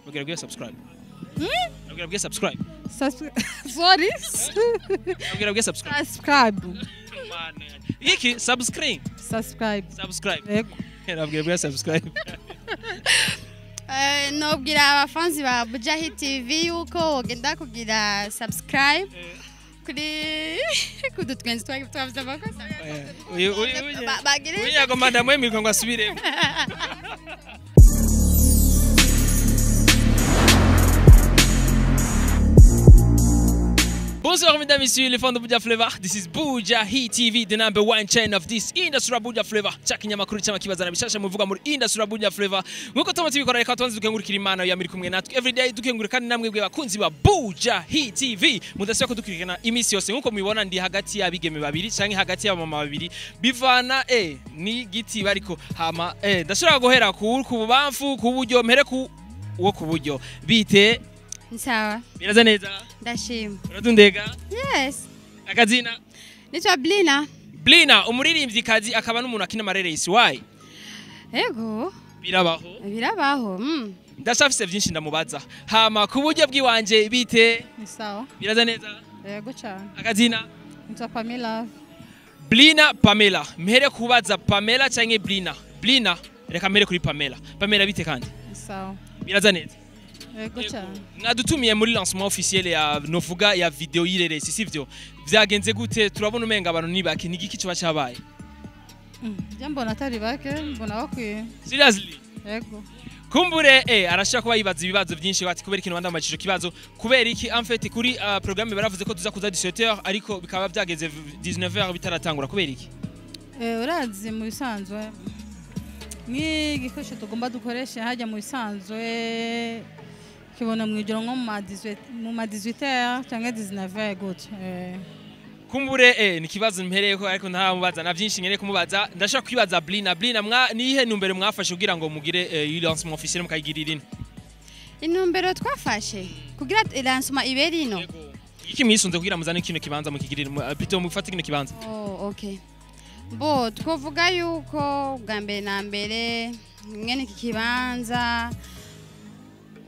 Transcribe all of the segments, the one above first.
Babwira bwiye subscribe. Babwira bwiye subscribe. Sorry. Babwira bwiye subscribe. Subscribe. Mana yanjye. Iki subscribe. Subscribe. Subscribe. Yego. Nabwira bwiye subscribe. Nobwira abafanzi ba Bujahi TV yuko wogenda kugira subscribe kuri kudutwenzi twavuze amakosa. Uyu uyu uyu. Bagire Uyu yagomba ndamwemirwa ngo asubiremo. Bonsoir mesdames, messieurs, les fans de Buja Flavor. This is Buja Hit TV, the number one channel of this industry Buja Flavor. Chakinyamakuru cy'amakibazana bishasha muvuga muri industry Buja Flavor. Nkuko tuma tubikora, reka tubanze dukengurukira Imana ya muri kumwe natwe every day, dukengurira kandi namwe bwe bakunzi ba Buja Hit TV. Mudasiba kudukurikirana iminsi yose. Nkuko mubibona, ndi hagati y'abigeme babiri canke hagati y'abamama babiri, bivana ni giti bariko. Hama ndashobora guhera ku bubamfu, ku buryo, mpere ku wo ku buryo. Bite? Ni sawa. Biraza neza? Ndashima. Uradundega? Yes. Akazina? Nitwa Blina. Blina, umuririmvyikazi akaba n'umuntu akina amareresi, why? Yego. Birabaho. Birabaho. Ndashafise vyinshi ndamubaza. Hama ku buryo bw'iwanje, bite? Ni sawa. Biraza neza? Yego cyane. Akazina? Nitwa Pamela. Blina, Pamela. Mpere kubaza Pamela canke Blina. Blina, reka mpere kuri Pamela. Pamela, bite kandi? Ni sawa. Biraza neza? Yego cyane. Mwadutumiye muri lancement officiel ya novuga ya video y'ireresi, sivyo? Vyagenze gute? Turabona umenga abantu ni bake, ni igiki coba cabaye? Njye mbona atari bake, mbona bakwiye. Seriously? Yego. Kumbure arashaka kuba yibaza ibibazo byinshi bati kubera ikintu bandamajije kibazo, kubera iki? En fait, kuri programme baravuze ko tuza kuza 17h, ariko bikaba byageze 19h bitaratangura, kubera iki? Urazi mu bisanzwe nk'igikoresho tugomba dukoreshe hajya mu bisanzwe kibona mu ijoro nko mu ma 18h cyangwa 19h gutyo. Kumbure ni kibazo mpereye ko, ariko ntaramubaza na byinshi nkeneye kumubaza. Ndashaka kwibaza Blina. Blina, mwa nihe numbere mwafashe kugira ngo mugire lancement officiel mukayigirira ino? Intumbero twafashe kugira lancement ibere ino? Iki mwisunze kugira muzane kino kibanza mukigirire, plutôt mufate kino kibanza? Oh, okay. Bo twovuga yuko bwa mbere na mbere mwene iki kibanza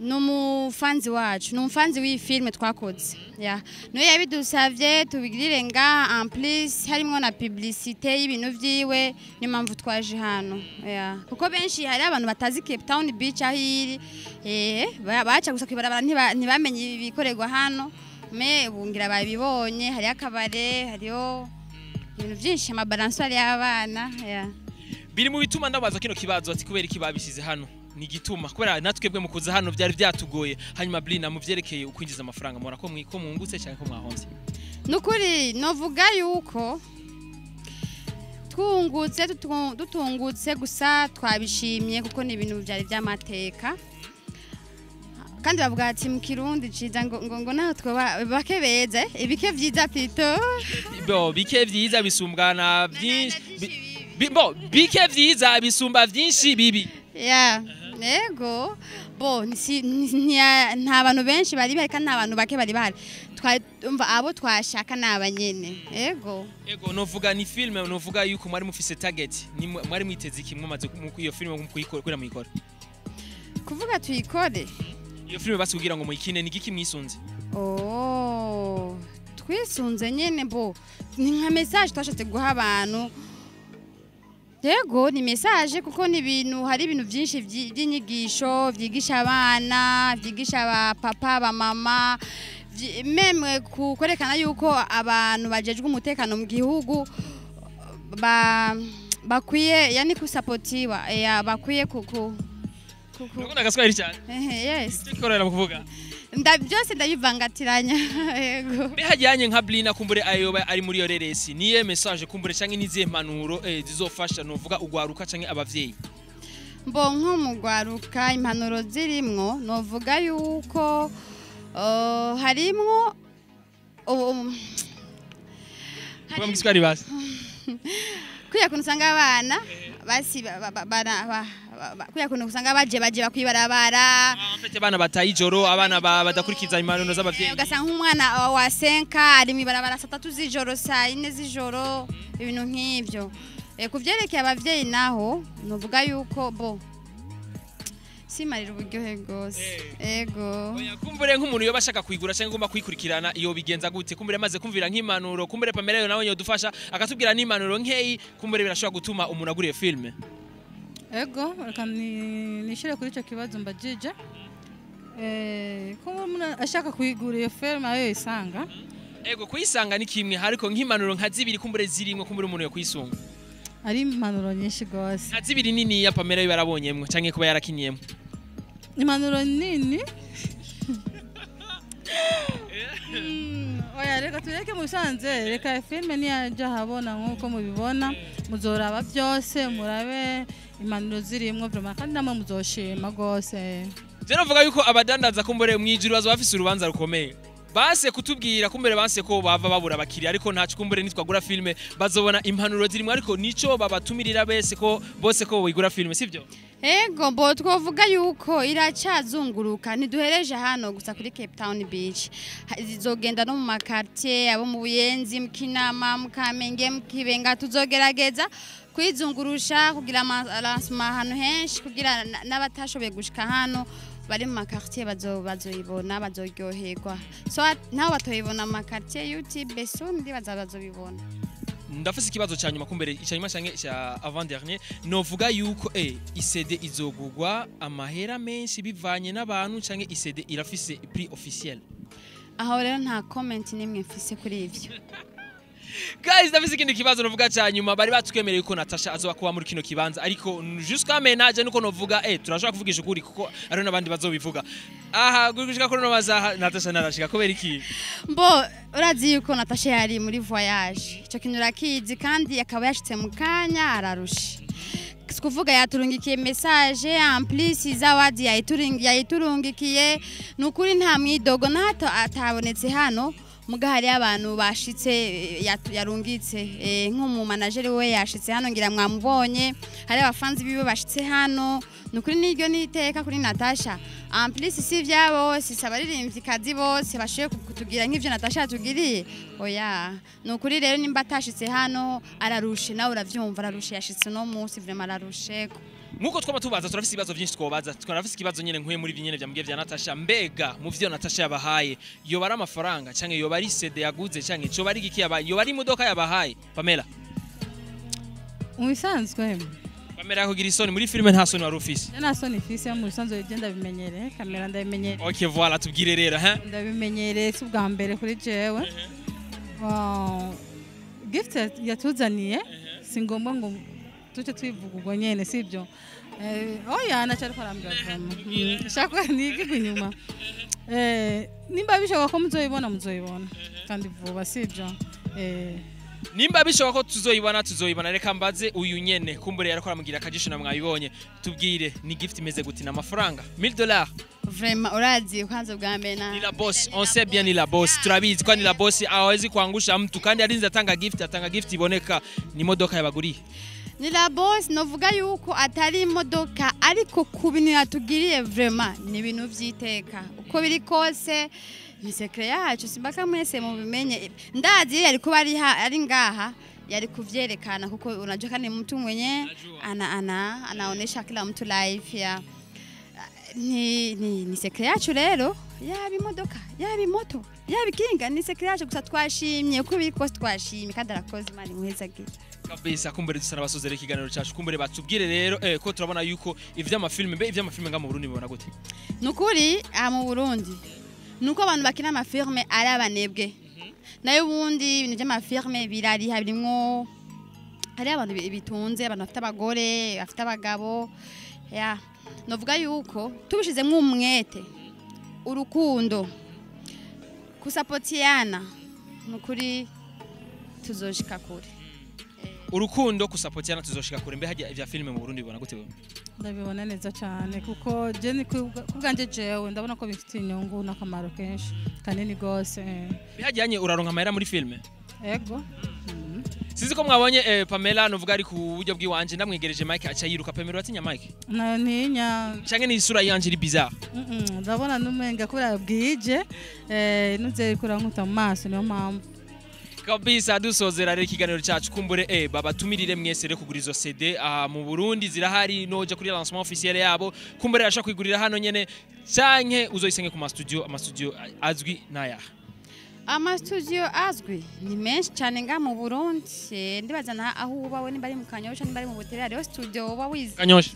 ni umufanzi wacu, ni umufanzi w'iyi filime twakoze, ya niyo yabidusavye tubigirire ngaha. En plus harimwo na publicité y'ibintu vyiwe, niyo mpamvu twaje hano, ya kuko benshi hari abantu batazi Cape Town Beach aho iri, baca gusa kwibarabara ntibamenye ibikorerwa hano. Me bungira babibonye, hariyo akabare, hariyo ibintu byinshi, amabalançoire y'abana, ya. Biri mu bituma ndabaza kino kibazo ati kubera iki babishize hano, ni igituma kubera natwebwe mu kuza hano byari byatugoye. Hanyuma Blina, mu vyerekeye ukwinjiza amafaranga, mubona ko ko mwungutse cyangwa ko mwahomvye? Nukuri novuga yuko twungutse, dutungutse gusa twabishimye kuko ni ibintu byari by'amateka. Kandi bavuga ati mu Kirundi ciza ngo naho twoba bake beza, ibike vyiza plutôt. Bo bike vyiza bisumbwa na byinshi bo bike vyiza bisumba vyinshi bibi. Ya, yego. Bo nta bantu benshi bari bahari kandi nta bantu bake bari bahari. Twumva abo twashaka ni abanyene, yego. Ego, novuga ni film novuga yuko mwari mufise target, ni mwari mwiteze iki mwamaze mu iyo film mu kuyikora, kugira muyikore? Kuvuga tuyikore? Iyo film basi kugira ngo muyikine, ni igiki mwisunze? Oh, twisunze nyene, bo ni nka message twashatse guha abantu. Yego, ni message kuko ni ibintu, hari ibintu byinshi by'inyigisho vyigisha abana, vyigisha aba papa, aba mama, même kwerekana yuko abantu bajejwe umutekano mu gihugu bakwiye yani kusapotiwa, ya bakwiye ku Ndakunda agaswahili cyane. Ehe, yes. Icyo kikorera mu kuvuga. Byose ndabivangatiranya, yego. Bihajyanye nka Blina, kumbure ayoba ari muri iyo reresi, niye message kumbure canke nizihe mpanuro zizofasha novuga ugwaruka canke abavyeyi? Mbo nko mu gwaruka, impanuro zirimwo novuga yuko harimwo Kuba mu giswahili basi. Kuya kuntu usanga abana basi kuya kuntu usanga baje bakwibarabara. En fait, abana bataye ijoro, abana badakurikiza impanuro z'abavyeyi. Ugasanga nk'umwana wa senka ari mw'ibarabara saa 3 z'ijoro, saa 4 z'ijoro, ibintu nk'ivyo. Ku vyerekeye abavyeyi naho novuga yuko bo Simarira uburyohe rwose. Ego. Oya, kumbure nk'umuntu yoba ashaka kuyigura cyangwa agomba kuyikurikirana iyo bigenza gute? Kumbure amaze kumvira nk'impanuro, kumbure Pamela yo nawe yodufasha akatubwira n'impanuro nkeyi, kumbure birashobora gutuma umuntu agura iyo filme. Ego, reka nishire kuri icyo kibazo mbajije. Kuba umuntu ashaka kuyigura iyo filime ayo yisanga. Ego, kuyisanga ni kimwe, ariko nk'impanuro nka zibiri kumbure zirimwo, kumbure umuntu yo kuyisunga. Ari impanuro nyinshi rwose. Nka zibiri nini ya Pamela yo yarabonyemwo canke kuba yarakiniyemwo. Impanuro nini. Oya, reka tureke mu bisanzwe, reka filime niyajya ahabona nk'uko mubibona, muzoraba byose, murabe impanuro zirimwo vraiment, kandi namwe muzoshima rwose. Je novuga yuko abadandaza kumbure mwijuru bazoba bafise urubanza rukomeye. Base kutubwira kumbere banse ko bava babura abakiriya, ariko ntaco, kumbure nitwagura filme bazobona impanuro zirimwo, ariko nico babatumirira bese ko bose ko boyigura filme, sivyo? Ego, mbo twovuga yuko iracazunguruka, ntiduhereje hano gusa kuri Cape Town Beach. Zizogenda no mu ma quartier, abo mu Buyenzi, mu Kinama, mu Kamenge, mu Kibenga. Tuzogerageza kwizungurusha kugira ama lancement ahantu henshi, kugira n'abatashoboye gushika hano bari mu ma quartier bazoyibona, bazoryoherwa. So naho batoyibona mu ma quartier, YouTube soon ndibaza bazobibona. Ndafise ikibazo ca nyuma, kumbere ica nyuma canke ca avant dernier. Novuga yuko i CD izogurwa amahera menshi bivanye n'abantu, canke i CD irafise prix officiel? Aho rero nta comment n'imwe mfise kuri ivyo. Guys, ndafise ikindi kibazo novuga ca nyuma. Bari batwemereye yuko Natasha azoba kuba muri kino kibanza, ariko jusqu'à maintenant nuko novuga turashobora kuvugisha ukuri kuko ariho n'abandi bazobivuga. Aha gushika kuri no masaha Natasha narashika, kubera iki? Mbo urazi yuko Natasha yari muri voyage, ico kintu urakizi, kandi akaba yashitse mu kanya ararusha. Si kuvuga yaturungikiye message, en plus zawadi yayiturungikiye. Ni ukuri nta mwidogo nato atabonetse hano, muga hari abantu bashitse yarungitse nk'umu manager we yashitse hano, ngira mwamubonye, hari abafanzi biwe bashitse hano. Ni ukuri niryo niteka kuri Natasha. En plus si vya bose, si abaririmbyi bose bashoboye kutugira nk'ivyo Natasha yatugiriye, oya. Ni ukuri rero nimba atashitse hano ararushe, nawe uravyumva, ararushe, yashitse uno munsi, vraiment ararushe. Nkuko twaba tubaza, turafise ibibazo byinshi twobaza. Turafise ikibazo nyene nkuye muri binyene vyambwiye vya Natasha. Mbega mu vyo Natasha yabahaye yoba ari amafaranga, canke yoba ari CD yaguze, canke coba ari igiki yabaye, yoba ari imodoka yabahaye, Pamela? Mu bisanzwe Pamela kugira isoni muri filime, nta soni wari ufise? Je nta soni mfise mu bisanzwe, je ndabimenyereye, kamera ndabimenyereye. Okay, voilà, tubwire rero hein. Ndabimenyereye, si ubwa mbere kuri jewe. Wow. Gift yatuzaniye si ngombwa ngo tuce twivuga ubwo nyene, sibyo? Oya, nacyari arambwira vraiment. Shaka nigigwa inyuma. Nimba bishoboka ko muzoyibona, muzoyibona kandi vuba, sibyo? Nimba bishoboka ko tuzoyibona, tuzoyibona. Reka mbaze uyu nyene, kumbure yariko aramugira akajisho na mwabibonye. Tubwire, ni gift imeze gute? N'amafaranga $1000? Vraiment urazi kwanza bwa mbere na Ni la boss, on sait bien, ni la boss, turabizi ko ni la boss, hawezi kuangusha mtu, kandi arinze atanga gift, atanga gift iboneka. Ni imodoka yabaguriye? Ni la boss, novuga yuko atari imodoka, ariko ku bintu yatugiriye vraiment ni ibintu vy'iteka. Uko biri kose ni secret yacu, simbaka mwese mubimenye. Ndazi yari kuba ari ngaha yari kuvyerekana, kuko unajua kandi mtu mwenye Najua. ana anaonesha kila mtu live ya ni secret yacu rero, yaba imodoka, yaba imoto, yaba ikinga, ni secret yacu. Gusa twashimye, uko biri kose twashimye, kandi arakoze, Imana imuhezagire. Kabisa. Kumbure dusa n'abasozera ikiganiro cacu, kumbure batubwire rero ko turabona yuko ivy'amafilme, mbe ivy'amafilme nga mu Burundi bibona gute? Nukuri aha mu Burundi nuko abantu bakina amafilme ari abanebwe, nayo ubundi ibintu by'amafilme birariha, birimwo hari abantu bitunze, abantu bafite abagore, bafite abagabo. Ya novuga yuko tubishizemwo umwete, urukundo, kusapotiana, nukuri tuzoshika kure. Urukundo, kusapotiana, tuzoshika kure. Mbe hajya ivya filme mu Burundi bibona gute wewe? Ndabibona neza cyane, kuko je ni ku bwanjye, jewe ndabona ko bifite inyungu n'akamaro kenshi kanini rwose. Mbe hajyanye uraronka amahera muri filme? Ego. Sinzi ko mwabonye Pamela, nuvuga ari ku buryo bw'iwanje, ndamwegereje Mike aca yiruka. Pamela, uratinya Mike? Ntinya. Canke ni isura yanje iri bizarre? Ndabona n'umenga kubera bwije, nuze kurankuta mu maso, niyo mpamvu. Kabisa, dusozera rero ikiganiro cyacu, kumbure babatumirire mwese rero kugura izo CD. Aha mu Burundi zirahari, noja kuri lancement officiel yabo, kumbure ashaka kwigurira hano nyene canke uzoyisenge ku ma studio. Ama studio azwi naya? Ama studio azwi ni menshi cyane nga mu Burundi. Ndibaza na aho uba we, nimba ari mu Kanyosha, nimba ari mu Buterere, hariho studio uba wizi. Kanyosha.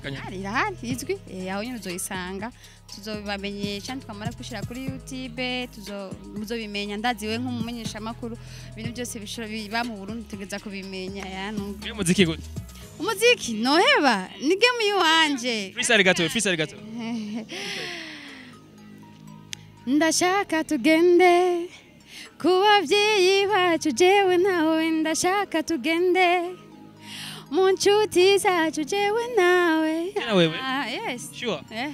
Kanyosha. Hari, irahari izwi. Aho nyine uzoyisanga, tuzobibamenyesha twamara gushyira kuri YouTube, tuzo muzobimenya. Ndaziwe nk'umumenyesha makuru, ibintu byose bishobora biba mu Burundi tugeza kubimenya ya. Mwe muziki gute? Umuziki noheba ni game yiwanje. Freestyle gato, freestyle gato. Ndashaka tugende ku babyeyi bacu, jewe nawe. Ndashaka tugende mu nshuti zacu, jewe nawe. Tena wewe? Ah, yes. Sure? Eh.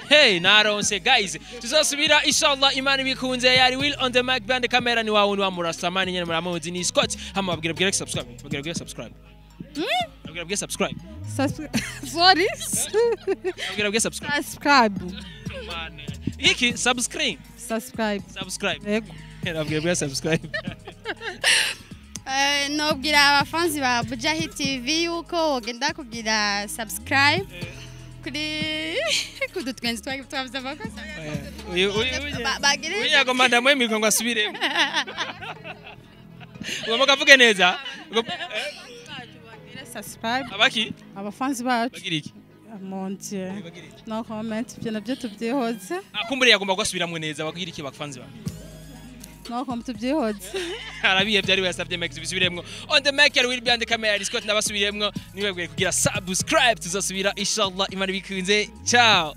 Hey, naronse guys. Tuzosubira inshallah Imana ibikunze. Yari Will on the mic, behind the camera ni wawe wa Murasamani nyene muramuzi ni Scott. Hama babwira, babwira subscribe. Babwira, babwira subscribe. Babwira, babwira subscribe. Sorry. Babwira, babwira subscribe. Subscribe. Man. Iki subscribe. Subscribe. Subscribe. Yego. Babwira, babwira subscribe. Nobwira abafanzi ba Bujahi TV yuko wogenda kugira subscribe kuri kudutwenzi twavuze amakosa. Uyu uyu uyu. Bagire Uyu yagomba ndamwemirwa ngo asubire. Ugomba kavuge neza. Subscribe. Abaki? Abafanzi bacu. Bagira iki? Mon Dieu. Bagira iki? No comment, ibyo nabyo tubyihoze. Akumbure yagomba gusubiramo neza, bagira iki bafanzi ba? No comment, tubyihoze. Arabiye byari yasabye Max bisubiremwo. On the mic will be on the camera Scott, nabasubiremwo niwe kugira subscribe. Tuzosubira inshallah Imana bikunze. Ciao.